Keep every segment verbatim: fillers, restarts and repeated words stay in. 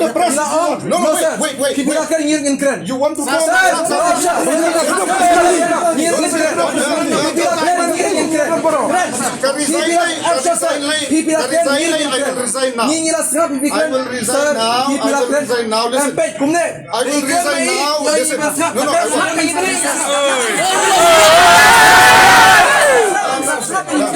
The press is on. No, no, wait, wait, wait, wait. Ki phi la kren, ngi ruh ngin kren. You want to go? Sir, sir, sir, sir. Ngi ruh ngin kren. Ki phi la kren, ngi ruh ngin kren. Ka resign lei, ka resign lei, ka resign lei. Ngi, ngi la sngap phi kren. I will resign now. Sir, ki phi la kren. I will resign now. Listen. Em peit kumne. I will resign now. Listen. No, no, I will,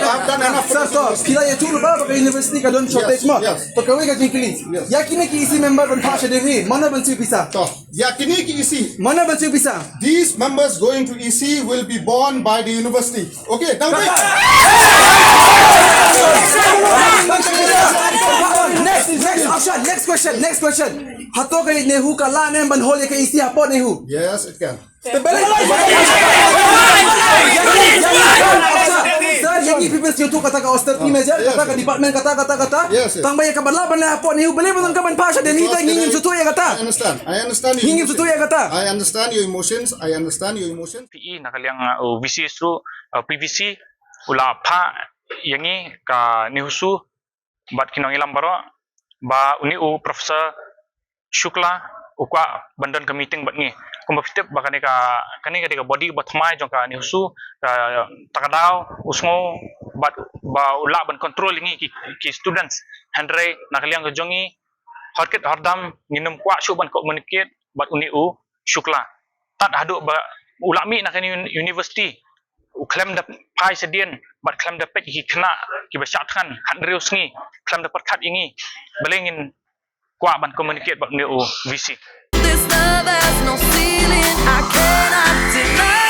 I've done enough. Sir, to, phi la ïathuh lypa ba ka university ka don shortage mo. Yes, yes. To kawei ka jingkylli. Yes. Ïa kine ki E C member ban phah sha Delhi, mano ban siew pisa? To, ïa kine ki E C. Mano ban siew pisa? These members going to E C will be borne by the university. Okay, thank you. Next, next option, next question, next question. Hato ka NEHU ka lah ne ban hol ïa ka E C hapoh NEHU? Yes, it can. Te balei? Sir, ïa ngi phi pynshai ïa uto kata ka austerity measure, kata ka department, kata, kata, kata. Yes, yes. Tang ba ïa kaba lah ban leh hapoh NEHU, balei ba don ka ban phah sha Delhi te, ngi ngim sngewthuh ïa kata. I understand. I understand your emotions. Ngi ngim sngewthuh ïa kata. I understand your emotions. I understand your emotions. Phi i na ka liang, uh, VC ruh, uh, PVC u la phah ïa ngi ka NEHUSU bad ki nongïalam baroh ba une u Professor Shukla u kwah ban don ka meeting bad ngi. Kumba phi tip ba kane ka, kane ka dei ka body ba thymmai jong ka NEHUSU, ka, ta ka daw u sngew bad ba u lah ban control ïa ngi ki, ki students. Hynrei na ka liang ka jong ngi, hor kit hor dam ngin ym kwah shuh ban communicate bad une u Shukla. Tad haduh ba u la mih na kane uni-, university, u khlem da phai shadien bad khlem da peit ki khynnah kiba shah thngan, khathynriew sngi khlem da pyrkhat ïa ngi. Balei ngin kwah ban communicate bad une u VC? This love has no ceiling. I cannot deny.